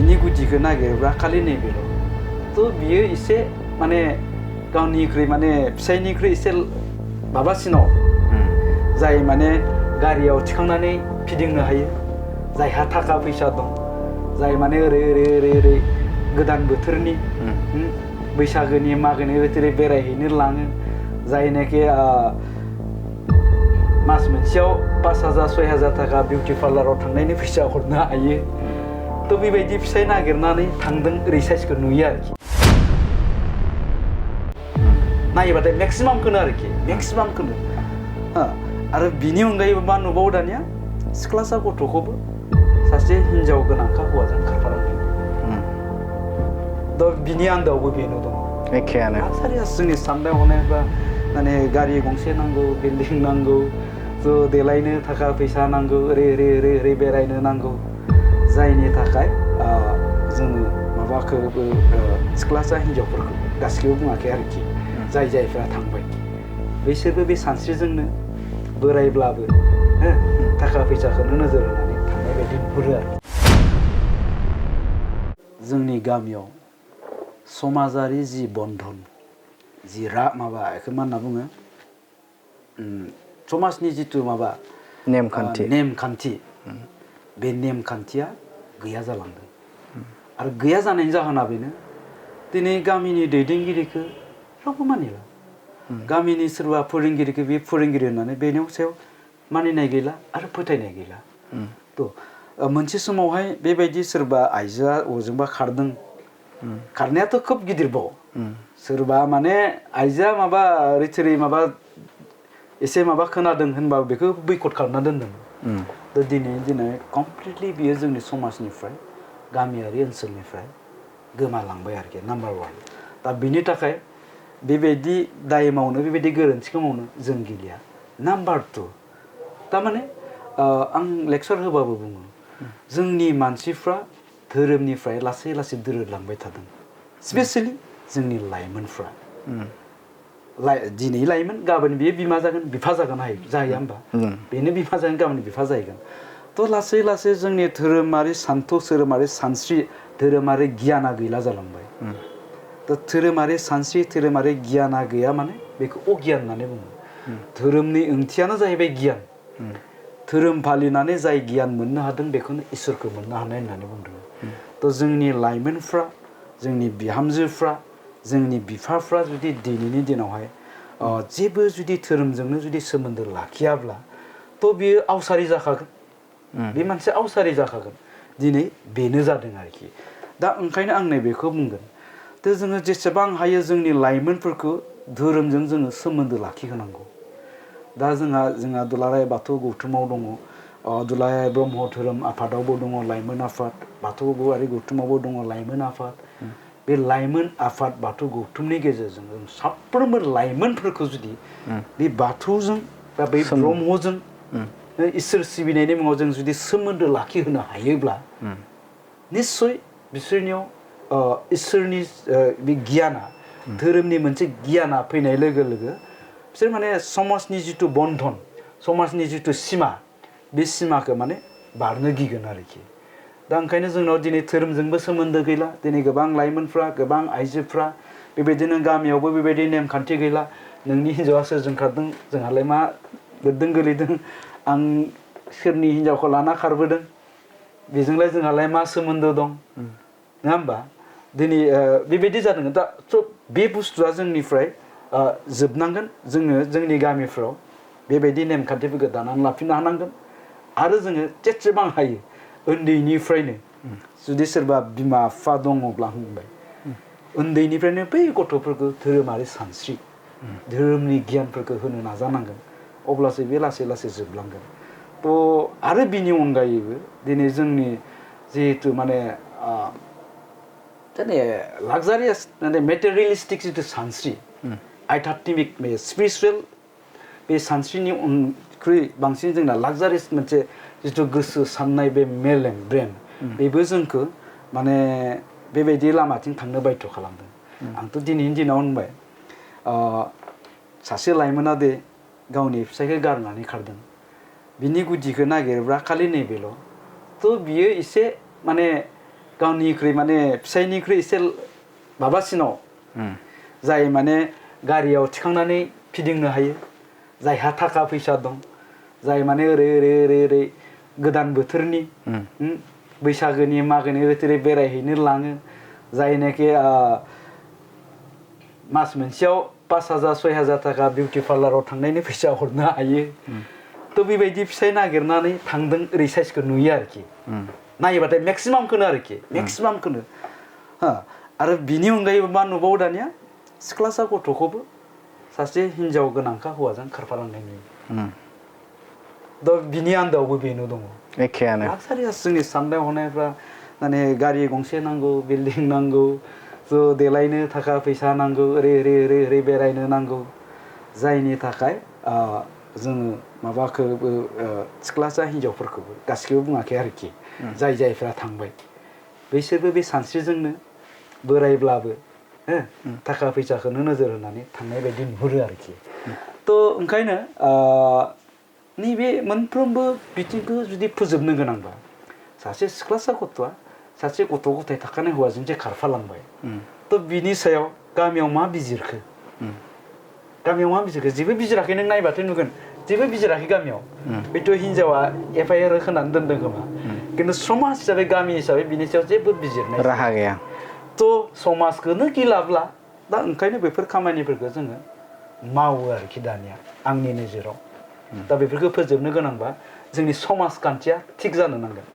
बिनि गुदिखौ नागिरब्ला खालि नैबेल' थ' बियो एसे माने गावनिख्रुइ माने फिसायनिख्रुइ एसे माबासिनाव जाय माने गारियाव थिखांनानै फिदिंनो हायो जायहा थाखा फैसा दं जाय माने ओरै गोदान बोथोरनि बैसागोनि मागोनि बोथोरै बेरायहैनो लाङो जायनाखि मास मोनसेयाव 5,000 6,000 थाखा बिउटि पार्लाराव थांनायनि फैसा हरनो हायो थ' बेबायदि फिसाय नागिरनानै थांदों ओरै साइसखौ नुयो आरोखि नायोबाथाय मेक्सिमामखौनो आरोखि मेक्सिमामखौनो आरो बिनि अनगायैबो मा नुबावो दानिया सिख्लासा गथ'खौबो सासे हिनजाव गोनांखा हौवाजों खारफालांदों दा बिनि आन्दोआवबो बेनो दं एखेयानो सारियास जोंनि साननाय हनायफ्रा माने गारि गंसे नांगौ बिल्डिं नांगौ ज' देलायनो थाखा फैसा नांगौ ओरै बेरायनो नांगौ जायनि थाखाय जोङो माबाखौबो सिख्लासा हिनजावफोरखौ गासिखौबो बुङाखै आरोखि जायफ्रा थांबाय बिसोरबो बे सानस्रिजोंनो बोरायब्लाबो थाखा फैसाखौनो नोजोर होनानै थांनाय बायदि नुहुरो आरो जोंनि गामियाव समाजारि जि बन्धन जि माबा बेखौ मा होनना बुङो समाजनि जिथु माबा नेमखान्थि बे नेमखान्थिया गैया जालांदों आरो गैया जानायनि जाहोना बेनो दिनै गामिनि दैदेनगिरिखौ रावबो मानिला गामिनि सोरबा फोरोंगिरिखौ बे फोरोंगिरि होननानै बेनि सायाव मानिनाय गैला आरो फोथायनाय गैला थ' मोनसे समावहाय बेबायदि सोरबा आइजोआ अजोंबा खारदों खारनायाथ' खोब गिदिरबाव सोरबा माने आइजोआ माबा ओरै माबा एसे माबा खोनादों होनबा बेखौ बैकट खालामना दोनदों थ' दिनैनि दिनाव कमप्लिटलि बियो जोंनि समाजनिफ्राय गामियारि ओनसोलनिफ्राय गोमालांबाय आरोखि नाम्बार 1 दा बिनि थाखाय बेबायदि दाय मावनो बेबायदि गोरोन्थिखौ मावनो जों गिलिया नाम्बार 2 थारमाने आं लेक्सार होबाबो बुङो जोंनि मानसिफ्रा धोरोमनिफ्राय लासै लासै दोरोदलांबाय थादों स्पेसियेलि जोंनि लाइमोनफ्रा दिनै लाइमोन गाबोन बियो बिमा जागोन बिफा जागोन जाहैया होमबा बेनो बिफा जागोन गाबोन बिफा जाहैगोन थ' लासै लासै जोंनि धोरोमारि सान्थौ धोरोमारि सानस्रि धोरोमारि गियाना गैला जालांबाय थ' धोरोमारि सानस्रि धोरोमारि गियाना गैया माने बेखौ अगियान होननानै बुङो धोरोमनि ओंथियानो जाहैबाय गियान धोरोम फालिनानै जाय गियान मोननो हादों बेखौनो इसोरखौ मोननो हानाय होननानै बुंदों थ' जोंनि लाइमोनफ्रा जोंनि बिहामजोफ्रा जोंनि बिफाफ्रा जुदि दिनैनि दिनावहाय जेबो जुदि धोरोमजोंनो जुदि सोमोन्दो लाखियाब्ला थ' बियो आवसारि जाखागोन बे मानसिया आवसारि जाखागोन दिनै बेनो जादों आरोखि दा ओंखायनो आं नैबेखौ बुंगोन थ' जोङो जेसेबां हायो जोंनि लाइमोनफोरखौ धोरोमजों जोङो सोमोन्दो लाखिहोनांगौ दा जोंहा दुलाराय बाथौ गौथुमाव दङ दुलाराय ब्रह्म धोरोम आफादावबो दङ लाइमोन आफाद बाथौ गौवारि गौथुमावबो दङ लाइमोन आफाद बे लाइमोन आफाद बाथौ गौथुमनि गेजेरजों जों साफ्रोमबो लाइमोनफोरखौ जुदि बे बाथौजों बा बै ब्रह्मजों इसोर सिबिनायनि मुङाव जों जुदि सोमोन्दो लाखिहोनो हायोब्ला निस्सय बिसोरनियाव इसोरनि बे गियाना धोरोमनि मोनसे गियाना फैनाय लोगो लोगो बिसोर माने समाजनि जिथु बन्धन समाजनि जिथु सिमा बे सिमाखौ माने बारनो गिगोन आरोखि दा ओंखायनो जोंनाव दिनै धोरोमजोंबो सोमोन्दो गैला दिनै गोबां लाइमोनफ्रा गोबां आइजोफ्रा बेबायदिनो गामियावबो बेबायदि नेमखान्थि गैला नोंनि हिन्जावा सोरजों खारदों जोंहालाय मा गोदों गोलैदों आं सोरनि हिन्जावखौ लाना खारबोदों बेजोंलाय जोंहालाय मा सोमोन्दो दं नङा होमबा दिनै बेबायदि जादों दा बे बुस्थुआ जोंनिफ्राय जोबनांगोन जोङो जोंनि गामिफ्राव बेबायदि नेमखान्थिफोरखौ दानानै लाफिननो हानांगोन आरो जोङो जेसेबां हायो उन्दैनिफ्रायनो जुदि सोरबा बिमा बिफा दङब्ला होनबाय उन्दैनिफ्रायनो बै गथ'फोरखौ धोरोमारि सानस्रि धोरोमनि गियानफोरखौ होनो नाजानांगोन अब्लासो बे लासै लासै जोबलांगोन थ' आरो बिनि अनगायैबो दिनै जोंनि जिहेथु माने लाक्जारियास माने मेटेरियेलिस्टिक जिथु सानस्रि आध्यात्मिक स्पिरिचुवेल बे सानस्रिनि अनख्रुइ बांसिन जोंना लाक्जारियास मोनसे जिथु गोसो साननाय बे मेलेम ब्रेन बेबो जोंखौ माने बेबायदि लामाथिं थांनो बायध' खालामदों आंथ' दिनैनि दिनाव होनबाय सासे लाइमोना दे गावनि फिसायखौ गारनानै खारदों बिनि गुदिखौ नागिरब्ला खालि नैबेल' थ' बियो एसे माने गावनिख्रुइ माने फिसायनिख्रुइ एसे माबासिनाव जाय माने गारियाव थिखांनानै फिदिंनो हायो जायहा थाखा फैसा दं जाय माने ओरै गोदान बोथोरनि बैसागोनि मागोनि ओरै बेरायहैनो लाङो जायनाखि मास मोनसेयाव 5,000 6,000 थाखा बिउटि पार्लाराव थांनायनि फैसा हरनो हायो थ' बेबायदि फिसाय नागिरनानै थांदों ओरै साइसखौ नुयो आरोखि नायोबाथाय मेक्सिमामखौनो आरोखि मेक्सिमामखौनो आरो बिनि अनगायैबो मा नुबावो दानिया सिख्लासा गथ'खौबो सासे हिनजाव गोनांखा हौवाजों खारफालांनाय नुयो दा बिनि आन्दोआवबो बेनो दङ एखेयानो लाक्सारियास जोंनि साननाय हनायफ्रा माने गारि गंसे नांगौ बिल्डिं नांगौ ज' देलायनो थाखा फैसा नांगौ ओरै बेरायनो नांगौ जायनि थाखाय जोङो माबाखौबो सिख्लासा हिनजावफोरखौबो गासिखौबो बुङाखै आरोखि जायफ्रा थांबाय बैसोरबो बे सानस्रिजोंनो बोरायब्लाबो थाखा फैसाखौनो नोजोर होनानै थांनाय बायदि नुहुरो आरोखि थ' ओंखायनो नैबे मोनफ्रोमबो बिथिंखौ जुदि फोजोबनो गोनांबा सासे सिख्लासा गथ'आ सासे गथ' गथाय थाखानाय हौवाजों जे खारफालांबाय थ' बिनि सायाव गामियाव मा बिजिरखो जेबो बिजिराखै नों नायबाथाय नुगोन जेबो बिजिराखै गामियाव बेथ' हिनजावा FIR होनानै दोनदों खोमा खिन्थु समाज हिसाबै गामि हिसाबै बिनि सायाव जेबो बिजिरनाय राहा गैया थ' समाजखौनो गिलाब्ला दा ओंखायनो बेफोर खामानिफोरखौ जोङो मावो आरोखि दानिया आंनि नोजोराव दा बेफोरखौ फोजोबनो गोनांबा जोंनि समाजखान्थिया थिग जानो नांगोन